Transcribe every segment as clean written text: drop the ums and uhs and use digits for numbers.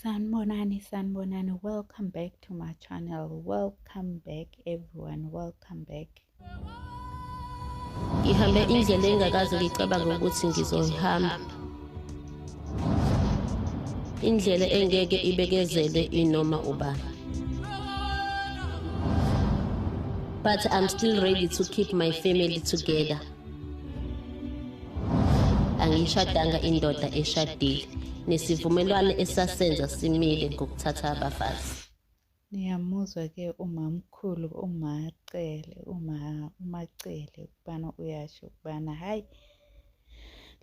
Sanibonani, sanibonani. Welcome back to my channel. Welcome back everyone. Welcome back. Ngihambe indlela engakaze ngicabange ukuthi ngizoyihamba. Indlela engeke ibekezelwe inoma ubani. But I'm still ready to keep my family together. Angishadanga indoda eshadile nesivumelwano esasenza simile ngokuthatha abafazi. Niyamuzwa-ke umamkhulu uMaCele, uMaCele ukubana uyasho ukubana hhayi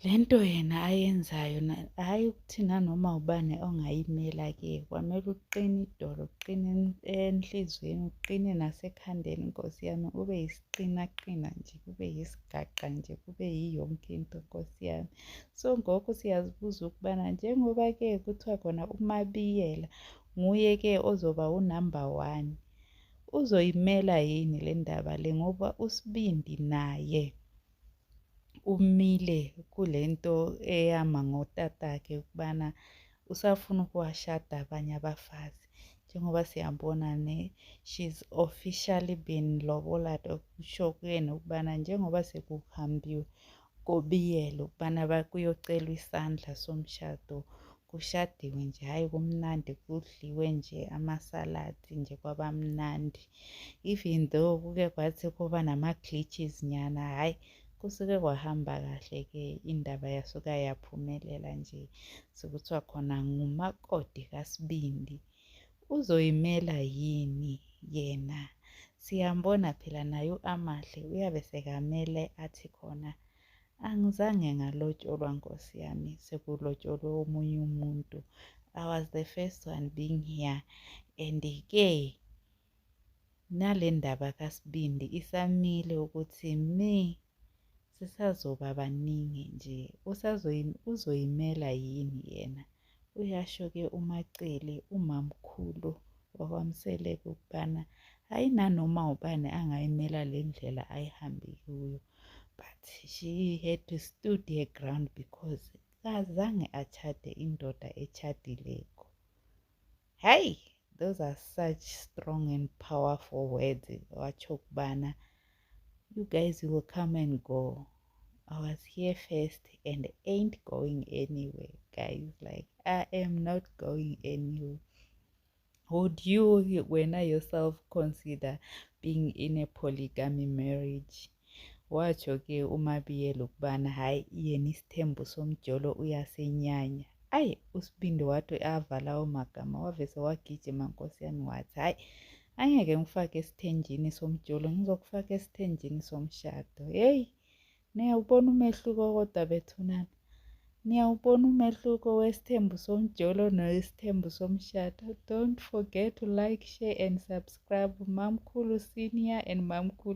le nto yena ayenzayo, hhayi ukuthi nanoma ubani ongayimela-ke, kwamele uqine idolo, uqine enhliziyweni, uqine nasekhandeni Nkosi yami, ube yisiqinaqina nje, kube yisigaqa nje, kube yiyonke into Nkosi yami. So ngokho siyazibuza ukubana njengoba-ke kuthiwa khona uMabiyela nguye-ke ozoba unumber 1, uzoyimela yini le ndaba le, ngoba uSibindi naye umile kulento eyama ngotatakhe ukubana usafuna ukuwashada abanye abafazi. Njengoba siyabona ne, she's officially been lobolad, okusho kuyena ukubana njengoba sekuhambiwe kobiyela ukubana kuyocelwa isandla somshado, kushadiwe nje, hhayi kumnandi, kudliwe nje amasaladi nje kwabamnandi, even though kuke kwathi kuba nama-glitches nyana, hhayi kusuke kwahamba kahle-ke, indaba yasuka yaphumelela nje. Sekuthiwa khona ngumakoti kaSibindi, uzoyimela yini yena? Siyambona phela naye u-Amahle uyabe sekamele athi khona angizange ngalotsholwa Nkosi yami, sekulotsholwe omunye umuntu. I was the first one being here, and-ke nale ndaba kaSibindi isamile ukuthi me sisazoba baningi nje, uzoyimela yini yena? Uyasho-ke uMaCele, umamkhulu wakwaMseleku ukubana hhayi nanoma ubani angayimela le ndlela ayihambe kuyo, but she had to stood her ground because kazange achade indoda echadileko. Hey, those are such strong and powerful words. Watsho ukubana you guys will come and go. I was here first and ain't going anywhere, guys. Like, I am not going anywhere. Would you, wena yourself, consider being in a polygamy marriage? Watsho-ke uMabiyela ukubana hhayi yena isithembu somjolo uyasenyanya. Ayi uSibindi wathi ava lawo magama wavese wagijima Nkosi yami, wathi hhayi angeke ngifake esithenjini somjolo, ngizokufaka esithenjini somshado. Hey, niyawubona umehluko kodwa bethunana? Niyawubona umehluko wesithembu somjolo nesithembu somshado? Don't forget to like, share and subscribe. Mamkhulu Senior and Mamkhulu